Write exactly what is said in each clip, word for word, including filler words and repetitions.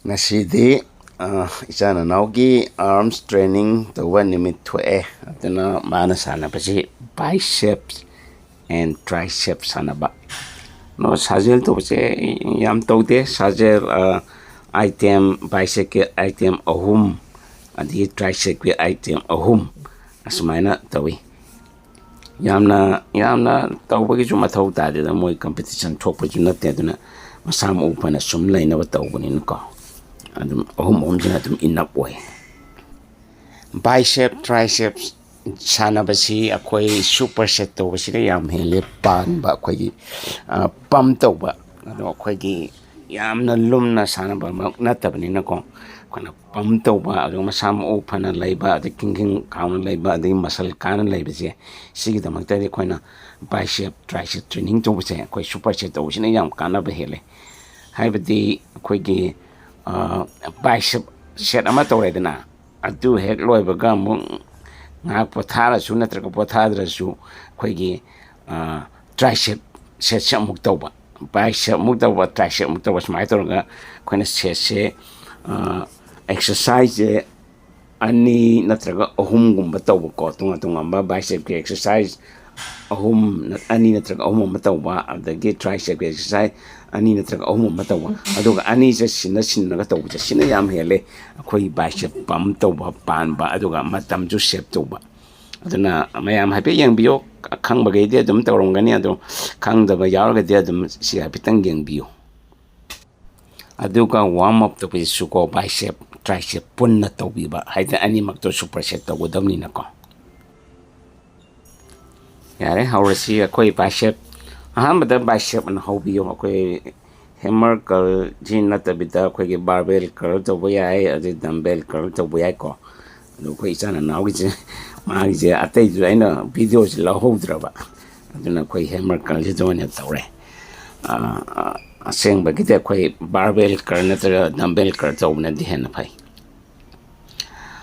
ꯉꯁꯤꯗꯤ ꯑ, ꯏꯆꯥ ꯅꯅꯥꯎꯒꯤ ꯑꯥꯔꯝꯁ ꯇ꯭ꯔꯦꯅꯤꯡ ꯇꯧꯕ ꯅꯨꯃꯤꯠ ꯊꯣꯛꯑꯦ꯫ ꯑꯗꯨꯅ ꯃꯥꯅ ꯁꯥꯟꯅꯕꯁꯤ ꯕꯥꯏꯁꯦꯞꯁ ꯑꯦꯟ ꯇ꯭ꯔꯥꯏꯁꯦꯞ ꯁꯥꯟꯅꯕ꯫ ꯑꯗꯣ ꯁꯥꯖꯦꯜ ꯇꯧꯕꯁꯦ ꯌꯥꯝ ꯇꯧꯗꯦ꯫ ꯁꯥꯖꯦꯜ ꯑꯥꯏꯇꯦꯝ, ꯕꯥꯏꯁꯦꯞꯀꯤ ꯑꯥꯏꯇꯦꯝ ꯑꯍꯨꯝ, ꯑꯗꯒꯤ ꯇ꯭ꯔꯥꯏꯁꯦꯞꯀꯤ ꯑꯥꯏꯇꯦꯝ ꯑꯍꯨꯝ, ꯑꯁꯨꯃꯥꯏꯅ ꯇꯧꯏ꯫ ꯌꯥꯝꯅ ꯌꯥꯝꯅ ꯇꯧꯕꯒꯤꯁꯨ ꯃꯊꯧ ꯇꯥꯗꯦꯗ, ꯃꯣꯏ ꯀꯝꯄꯤꯇꯤꯁꯟ ꯊꯣꯛꯄꯁꯨ ꯅꯠꯇꯦ꯫ ꯑꯗꯨꯅ ꯃꯁꯥ ꯃꯎ ꯐꯅ ꯁꯨꯝ ꯂꯩꯅꯕ ꯇꯧꯕꯅꯤꯅꯀꯣ, ꯑꯗꯨꯝ ꯑꯍꯨꯝ ꯑꯍꯨꯝꯁꯤꯅ ꯑꯗꯨꯝ ꯏꯅꯞ ꯑꯣꯏ꯫ ꯕꯥꯏꯁꯦꯞ ꯇ꯭ꯔꯥꯏꯁꯦꯞ ꯁꯥꯟꯅꯕꯁꯤ ꯑꯩꯈꯣꯏ ꯁꯨꯄꯔ ꯁꯦꯠ ꯇꯧꯕꯁꯤꯅ ꯌꯥꯝ ꯍꯦꯜꯂꯦ ꯄꯥꯟꯕ, ꯑꯩꯈꯣꯏꯒꯤ ꯄꯝ ꯇꯧꯕ꯫ ꯑꯗꯣ ꯑꯩꯈꯣꯏꯒꯤ ꯌꯥꯝꯅ ꯂꯨꯝꯅ ꯁꯥꯟꯅꯕꯃꯛ ꯅꯠꯇꯕꯅꯤꯅꯀꯣ, ꯑꯩꯈꯣꯏꯅ ꯄꯝ ꯇꯧꯕ, ꯑꯗꯨꯒ ꯃꯁꯥ ꯃꯎ ꯐꯅ ꯂꯩꯕ, ꯑꯗꯩ ꯈꯤꯡ ꯈꯤꯡ ꯀꯥꯎꯅ ꯂꯩꯕ, ꯑꯗꯒꯤ ꯃꯁꯜ ꯀꯥꯅ ꯂꯩꯕꯁꯦ, ꯁꯤꯒꯤꯗꯃꯛꯇꯗꯤ ꯑꯩꯈꯣꯏꯅ ꯕꯥꯏꯁꯦꯞ ꯇ꯭ꯔꯥꯏꯁꯦꯞ ꯇ꯭ꯔꯦꯅꯤꯡ ꯇꯧꯕꯁꯦ ꯑꯩꯈꯣꯏ ꯁꯨꯄꯔ ꯁꯦꯠ ꯇꯧꯕꯁꯤꯅ ꯌꯥꯝ ꯀꯥꯟꯅꯕ ꯍꯦꯜꯂꯦ꯫ ꯍꯥꯏꯕꯗꯤ ꯑꯩꯈꯣꯏꯒꯤ ꯕꯥꯏꯁꯦꯞ ꯁꯦꯠ ꯑꯃ ꯇꯧꯔꯦꯗꯅ, ꯑꯗꯨ ꯍꯦꯛ ꯂꯣꯏꯕꯒ ꯑꯃꯨꯛ ꯉꯥꯏꯍꯥꯛ ꯄꯣꯊꯥꯔꯁꯨ ꯅꯠꯇ꯭ꯔꯒ ꯄꯣꯊꯥꯗ꯭ꯔꯁꯨ ꯑꯩꯈꯣꯏꯒꯤ ꯇ꯭ꯔꯥꯏꯁꯦꯞ ꯁꯦꯠꯁꯦ ꯑꯃꯨꯛ ꯇꯧꯕ, ꯕꯥꯏꯁꯦꯞ ꯑꯃꯨꯛ ꯇꯧꯕ, ꯇ꯭ꯔꯥꯏꯁꯦꯞ ꯑꯃꯨꯛ ꯇꯧꯕ, ꯁꯨꯃꯥꯏꯅ ꯇꯧꯔꯒ ꯑꯩꯈꯣꯏꯅ ꯁꯦꯠꯁꯦ, ꯑꯦꯛꯁꯔꯁꯥꯏꯖꯁꯦ ꯑꯅꯤ ꯅꯠꯇ꯭ꯔꯒ ꯑꯍꯨꯝꯒꯨꯝꯕ ꯇꯧꯕꯀꯣ, ꯇꯣꯉꯥꯟ ꯇꯣꯉꯥꯟꯕ ꯕꯥꯏꯁꯦꯞꯀꯤ ꯑꯦꯛꯁꯔꯁꯥꯏꯖ ꯑꯍꯨꯝ, ꯑꯅꯤ ꯅꯠꯇ꯭ꯔꯒ ꯑꯍꯨꯝ ꯑꯃ ꯇꯧꯕ, ꯑꯗꯒꯤ ꯇ꯭ꯔꯥꯏꯁꯦꯞꯀꯤ ꯑꯦꯛꯁꯔꯁꯥꯏꯖ ꯑꯅꯤ ꯅꯠꯇ꯭ꯔꯒ ꯑꯍꯨꯝ ꯑꯃ ꯇꯧꯕ, ꯑꯗꯨꯒ ꯑꯅꯤꯁꯦ ꯁꯤꯟꯅ ꯁꯤꯟꯅꯒ ꯇꯧꯕꯁꯦ, ꯁꯤꯅ ꯌꯥꯝ ꯍꯦꯜꯂꯦ ꯑꯩꯈꯣꯏ ꯕꯥꯏꯁꯦꯞ ꯄꯝ ꯇꯧꯕ, ꯄꯥꯟꯕ, ꯑꯗꯨꯒ ꯃꯇꯝꯁꯨ ꯁꯦꯞ ꯇꯧꯕ꯫ ꯑꯗꯨꯅ ꯃꯌꯥꯝ ꯍꯥꯏꯐꯦꯠ ꯌꯦꯡꯕꯤꯌꯨ꯫ ꯈꯪꯕꯈꯩꯗꯤ ꯑꯗꯨꯝ ꯇꯧꯔꯝꯒꯅꯤ, ꯑꯗꯣ ꯈꯪꯗꯕ ꯌꯥꯎꯔꯒꯗꯤ ꯑꯗꯨꯝ ꯁꯤ ꯍꯥꯏꯐꯦꯠꯇꯪ ꯌꯦꯡꯕꯤꯌꯨ꯫ ꯑꯗꯨꯒ ꯋꯥꯔꯝ ꯑꯞ ꯇꯧꯕꯁꯤꯁꯨꯀꯣ, ꯕꯥꯏꯁꯦꯞ ꯇ꯭ꯔꯥꯏꯁꯦꯞ ꯄꯨꯟꯅ ꯇꯧꯕꯤꯕ, ꯍꯥꯏꯗꯤ ꯑꯅꯤꯃꯛꯇꯣ ꯁꯨꯄꯔ ꯁꯦꯠ ꯇꯧꯒꯗꯕꯅꯤꯅꯀꯣ꯫ ꯌꯥꯔꯦ, ꯍꯧꯔꯁꯤ꯫ ꯑꯩꯈꯣꯏ ꯕꯥꯏꯁꯦꯞ, ꯑꯍꯥꯟꯕꯗ ꯕꯥꯏꯁꯦꯞ ꯑꯅ ꯍꯧꯕꯤꯌꯨ꯫ ꯑꯩꯈꯣꯏ ꯍꯦꯃꯔ ꯀꯔꯜꯁꯤ ꯅꯠꯇꯕꯤꯗ ꯑꯩꯈꯣꯏꯒꯤ ꯕꯥꯔꯕꯦꯜ ꯀꯔꯜ ꯇꯧꯕ ꯌꯥꯏ, ꯑꯗꯩ ꯗꯝꯕꯦꯜ ꯀꯔꯜ ꯇꯧꯕ ꯌꯥꯏꯀꯣ꯫ ꯑꯗꯣ ꯑꯩꯈꯣꯏ ꯏꯆꯥ ꯅꯅꯥꯎꯒꯤꯁꯦ, ꯃꯥꯒꯤꯁꯦ ꯑꯇꯩꯗꯨ ꯑꯩꯅ ꯚꯤꯗꯤꯑꯣꯁꯦ ꯂꯧꯍꯧꯗ꯭ꯔꯕ, ꯑꯗꯨꯅ ꯑꯩꯈꯣꯏ ꯍꯦꯃꯔ ꯀꯔꯜꯁꯤꯗ ꯑꯣꯏꯅ ꯇꯧꯔꯦ꯫ ꯑꯁꯦꯡꯕꯒꯤꯗꯤ ꯑꯩꯈꯣꯏ ꯕꯥꯔꯕꯦꯜ ꯀꯔꯜ ꯅꯠꯇ꯭ꯔꯒ ꯗꯝꯕꯦꯜ ꯀꯔꯜ ꯇꯧꯕꯅꯗꯤ ꯍꯦꯟꯅ ꯐꯩ꯫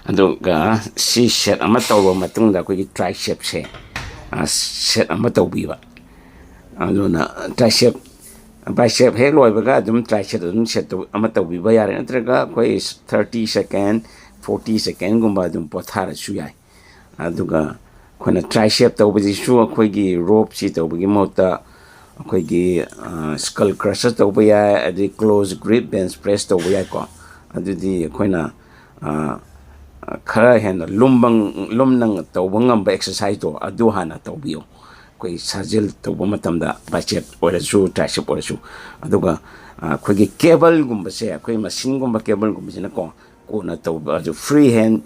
ꯑꯗꯨꯒ ꯁꯤ ꯁꯦꯠ ꯑꯃ ꯇꯧꯔꯕ ꯃꯇꯨꯡꯗ ꯑꯩꯈꯣꯏꯒꯤ ꯇ꯭ꯔꯥꯏꯁꯦꯞꯁꯦ ꯁꯦꯠ ꯑꯃ ꯇꯧꯕꯤꯕ꯫ ꯑꯗꯨꯅ ꯇ꯭ꯔꯥꯏꯁꯦꯞ Bicep ꯍꯦꯛ ꯂꯣꯏꯕꯒ ꯑꯗꯨꯝ tricep ꯑꯗꯨꯝ set ꯑꯃ ꯇꯧꯕꯤꯕ ꯌꯥꯔꯦ, ꯅꯠꯇ꯭ꯔꯒ ꯑꯩꯈꯣꯏ thirty second, forty secondꯒꯨꯝꯕ ꯑꯗꯨꯝ ꯄꯣꯊꯥꯔꯁꯨ ꯌꯥꯏ꯫ ꯑꯗꯨꯒ ꯑꯩꯈꯣꯏꯅ tricep ꯇꯧꯕꯁꯤꯁꯨ ꯑꯩꯈꯣꯏꯒꯤ ropeꯁꯤ ꯇꯧꯕꯒꯤ ꯃꯍꯨꯠꯇ ꯑꯩꯈꯣꯏꯒꯤ, ꯑ, skull crusher ꯇꯧꯕ ꯌꯥꯏ, ꯑꯗꯩ close grip bench press ꯇꯧꯕ ꯌꯥꯏꯀꯣ꯫ ꯑꯗꯨꯗꯤ ꯑꯩꯈꯣꯏꯅ, ꯑ, ꯈꯔ ꯍꯦꯟꯅ ꯂꯨꯝꯕ, ꯂꯨꯝꯅ ꯇꯧꯕ ꯉꯝꯕ exerciseꯇꯣ ꯑꯗꯨ ꯍꯥꯟꯅ ꯇꯧꯕꯤꯌꯨ꯫ ꯑꯩꯈꯣꯏ ꯁꯥꯖꯦꯜ ꯇꯧꯕ ꯃꯇꯝꯗ bicep ꯑꯣꯏꯔꯁꯨ, tricep ꯑꯣꯏꯔꯁꯨ꯫ ꯑꯗꯨꯒ, ꯑ, ꯑꯩꯈꯣꯏꯒꯤ cableꯒꯨꯝꯕꯁꯦ, ꯑꯩꯈꯣꯏ machineꯒꯨꯝꯕ cableꯒꯨꯝꯕꯁꯤꯅꯀꯣ, ꯀꯣꯟꯅ ꯇꯧꯕ, ꯑꯗꯨ free hand,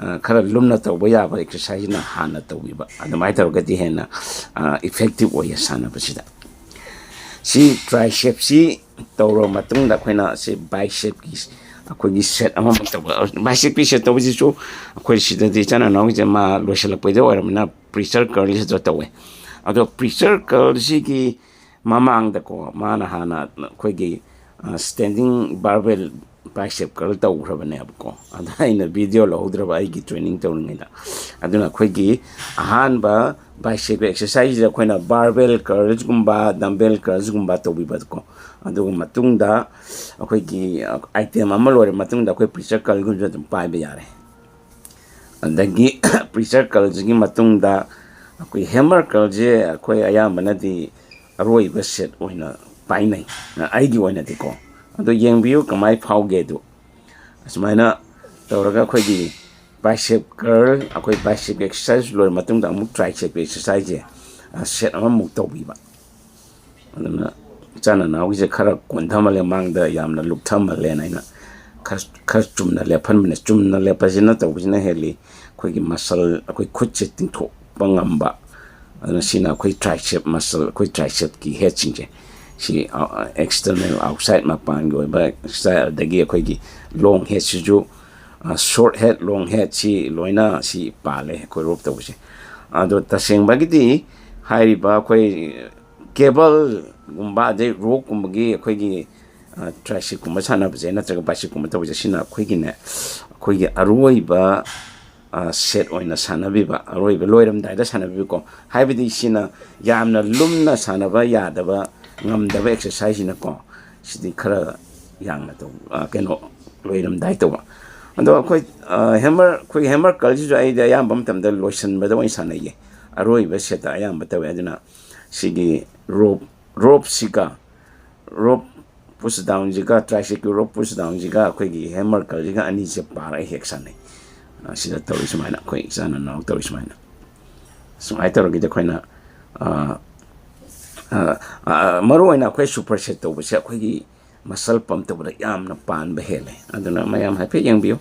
ꯑ, ꯈꯔ ꯂꯨꯝꯅ ꯇꯧꯕ ꯌꯥꯕ exerciseꯅ ꯍꯥꯟꯅ ꯇꯧꯕꯤꯕ꯫ ꯑꯗꯨꯃꯥꯏꯅ ꯇꯧꯔꯒꯗꯤ ꯍꯦꯟꯅ, ꯑ, effective ꯑꯣꯏꯌꯦ ꯁꯥꯟꯅꯕꯁꯤꯗ꯫ ꯁꯤ tricepꯁꯤ ꯇꯧꯔꯕ ꯃꯇꯨꯡꯗ ꯑꯩꯈꯣꯏꯅ ꯁꯤ bicepꯀꯤ ꯑꯩꯈꯣꯏꯒꯤ set ꯑꯃꯃꯨꯛ ꯇꯧꯕ꯫ Bicepꯀꯤ set ꯇꯧꯕꯁꯤꯁꯨ ꯑꯩꯈꯣꯏ ꯁꯤꯗꯗꯤ ꯏꯆꯥ ꯏꯅꯥꯎꯒꯤꯁꯦ ꯃꯥ ꯂꯣꯏꯁꯤꯜꯂꯛꯄꯩꯗ ꯑꯣꯏꯔꯕꯅꯤꯅ preacher curlꯁꯤꯗ ꯇꯧꯋꯦ꯫ ꯑꯗꯣ preacher curlꯁꯤꯒꯤ ꯃꯃꯥꯡꯗꯀꯣ ꯃꯥꯅ ꯍꯥꯟꯅ ꯑꯩꯈꯣꯏꯒꯤ, ꯑ, standing barbell bicep curl ꯇꯧꯈ꯭ꯔꯕꯅꯦꯕꯀꯣ꯫ ꯑꯗ ꯑꯩꯅ video ꯂꯧꯍꯧꯗ꯭ꯔꯕ ꯑꯩꯒꯤ training ꯇꯧꯔꯤꯉꯩꯗ꯫ ꯑꯗꯨꯅ ꯑꯩꯈꯣꯏꯒꯤ ꯑꯍꯥꯟꯕ bicep exerciseꯁꯤꯗ ꯑꯩꯈꯣꯏꯅ barbell curlsꯒꯨꯝꯕ, dumbbell curlsꯒꯨꯝꯕ ꯇꯧꯕꯤꯕꯀꯣ꯫ ꯑꯗꯨꯒ ꯃꯇꯨꯡꯗ ꯑꯩꯈꯣꯏꯒꯤ, ꯑ, item ꯑꯃ ꯂꯣꯏꯔ ꯃꯇꯨꯡꯗ ꯑꯩꯈꯣꯏ preacher curlꯒꯨꯝꯕꯁꯨ ꯑꯗꯨꯝ ꯄꯥꯏꯕ ꯌꯥꯔꯦ꯫ ꯑꯗꯒꯤ preacher curlꯁꯤꯒꯤ ꯃꯇꯨꯡꯗ ꯑꯩꯈꯣꯏ hammer curlꯁꯦ ꯑꯩꯈꯣꯏ ꯑꯌꯥꯝꯕꯅꯗꯤ ꯑꯔꯣꯏꯕ set ꯑꯣꯏꯅ ꯄꯥꯏꯅꯩ, ꯑꯩꯒꯤ ꯑꯣꯏꯅꯗꯤꯀꯣ꯫ ꯑꯗꯣ ꯌꯦꯡꯕꯤꯌꯨ ꯀꯃꯥꯏ ꯐꯥꯎꯒꯦ ꯑꯗꯨ꯫ ꯑꯁꯨꯃꯥꯏꯅ ꯇꯧꯔꯒ ꯑꯩꯈꯣꯏꯒꯤ bicep curl, ꯑꯩꯈꯣꯏ bicep exercise ꯂꯣꯏꯔ ꯃꯇꯨꯡꯗ ꯑꯃꯨꯛ tricep exerciseꯁꯦ, ꯑ, set ꯑꯃꯃꯨꯛ ꯇꯧꯕꯤꯕ꯫ ꯑꯗꯨꯅ ꯏꯆꯥ ꯅꯅꯥꯎꯒꯤꯁꯦ ꯈꯔ ꯀꯣꯟꯊꯃꯜꯂꯦ, ꯃꯥꯡꯗ ꯌꯥꯝꯅ ꯂꯨꯞꯊꯃꯜꯂꯦꯅ ꯑꯩꯅ ꯈꯔ, ꯈꯔ ꯆꯨꯝꯅ ꯂꯦꯞꯍꯟꯕꯅꯦ꯫ ꯆꯨꯝꯅ ꯂꯦꯞꯄꯁꯤꯅ ꯇꯧꯕꯁꯤꯅ ꯍꯦꯜꯂꯤ ꯑꯩꯈꯣꯏꯒꯤ muscle, ꯑꯩꯈꯣꯏ ꯈꯨꯠꯁꯦ ꯇꯤꯡꯊꯣꯛꯄ ꯉꯝꯕ꯫ ꯑꯗꯨꯅ ꯁꯤꯅ ꯑꯩꯈꯣꯏ tricep muscle, ꯑꯩꯈꯣꯏ tricepꯀꯤ headꯁꯤꯡꯁꯦ꯫ ꯁꯤ, ꯑ, external, outside, ꯃꯄꯥꯟꯒꯤ ꯑꯣꯏꯕ exercise, ꯑꯗꯒꯤ ꯑꯩꯈꯣꯏꯒꯤ long headꯁꯤꯁꯨ, ꯑ, short head, long headꯁꯤ ꯂꯣꯏꯅ ꯁꯤ ꯄꯥꯜꯂꯦ ꯑꯩꯈꯣꯏ rope ꯇꯧꯕꯁꯦ꯫ ꯑꯗꯣ ꯇꯁꯦꯡꯕꯒꯤꯗꯤ ꯍꯥꯏꯔꯤꯕ ꯑꯩꯈꯣꯏ cableꯒꯨꯝꯕ ꯑꯗꯩ ropeꯀꯨꯝꯕꯒꯤ ꯑꯩꯈꯣꯏꯒꯤ, ꯑ, tricepꯀꯨꯝꯕ ꯁꯥꯟꯅꯕꯁꯦ ꯅꯠꯇ꯭ꯔꯒ bicepꯀꯨꯝꯕ ꯇꯧꯕꯁꯦ ꯁꯤꯅ ꯑꯩꯈꯣꯏꯒꯤꯅꯦ, ꯑꯩꯈꯣꯏꯒꯤ ꯑꯔꯣꯏꯕ, ꯑ, set ꯑꯣꯏꯅ ꯁꯥꯟꯅꯕꯤꯕ, ꯑꯔꯣꯏꯕ ꯂꯣꯏꯔꯝꯗꯥꯏꯗ ꯁꯥꯟꯅꯕꯤꯕꯀꯣ꯫ ꯍꯥꯏꯕꯗꯤ ꯁꯤꯅ ꯌꯥꯝꯅ ꯂꯨꯝꯅ ꯁꯥꯟꯅꯕ ꯌꯥꯗꯕ ꯉꯝꯗꯕ ꯑꯦꯛꯁꯔꯁꯥꯏꯁꯁꯤꯅꯀꯣ, ꯁꯤꯗꯤ ꯈꯔ ꯌꯥꯡꯅ ꯇꯧꯕ, ꯑ, ꯀꯩꯅꯣ, ꯂꯣꯏꯔꯝꯗꯥꯏ ꯇꯧꯕ꯫ ꯑꯗꯣ ꯑꯩꯈꯣꯏ, ꯑ, ꯍꯦꯃꯔ, ꯑꯩꯈꯣꯏꯒꯤ ꯍꯦꯃꯔ ꯀꯔꯜꯁꯤꯁꯨ ꯑꯩꯗꯤ ꯑꯌꯥꯝꯕ ꯃꯇꯝꯗ ꯂꯣꯏꯁꯤꯟꯕꯗ ꯑꯣꯏꯅ ꯁꯥꯟꯅꯩꯌꯦ꯫ ꯑꯔꯣꯏꯕ ꯁꯦꯠꯇ ꯑꯌꯥꯝꯕ ꯇꯧꯋꯦ꯫ ꯑꯗꯨꯅ ꯁꯤꯒꯤ ꯔꯣꯞ, ꯔꯣꯞꯁꯤꯒ, ꯔꯣꯞ ꯄꯨꯁ ꯗꯥꯎꯟꯁꯤꯒ, ꯇ꯭ꯔꯥꯏꯁꯦꯞꯀꯤ ꯔꯣꯞ ꯄꯨꯁ ꯗꯥꯎꯟꯁꯤꯒ ꯑꯩꯈꯣꯏꯒꯤ ꯍꯦꯃꯔ ꯀꯔꯜꯁꯤꯒ ꯑꯅꯤꯁꯦ ꯄꯥꯔꯒ ꯍꯦꯛ ꯁꯥꯟꯅꯩ꯫ ꯑ, ꯁꯤꯗ ꯇꯧꯔꯤ ꯁꯨꯃꯥꯏꯅ, ꯑꯩꯈꯣꯏ ꯏꯆꯥ ꯅꯅꯥꯎ ꯇꯧꯔꯤ ꯁꯨꯃꯥꯏꯅ꯫ ꯁꯨꯃꯥꯏꯅ ꯇꯧꯔꯒꯗꯤ ꯑꯩꯈꯣꯏꯅ, ꯑ, ꯑ, ꯑ, ꯃꯔꯨ ꯑꯣꯏꯅ ꯑꯩꯈꯣꯏ ꯁꯨꯄꯔ ꯁꯦꯠ ꯇꯧꯕꯁꯦ ꯑꯩꯈꯣꯏꯒꯤ ꯃꯁꯜ ꯄꯝ ꯇꯧꯕꯗ ꯌꯥꯝꯅ ꯄꯥꯟꯕ ꯍꯦꯜꯂꯦ꯫ ꯑꯗꯨꯅ ꯃꯌꯥꯝ ꯍꯥꯏꯐꯦꯠ ꯌꯦꯡꯕꯤꯌꯨ꯫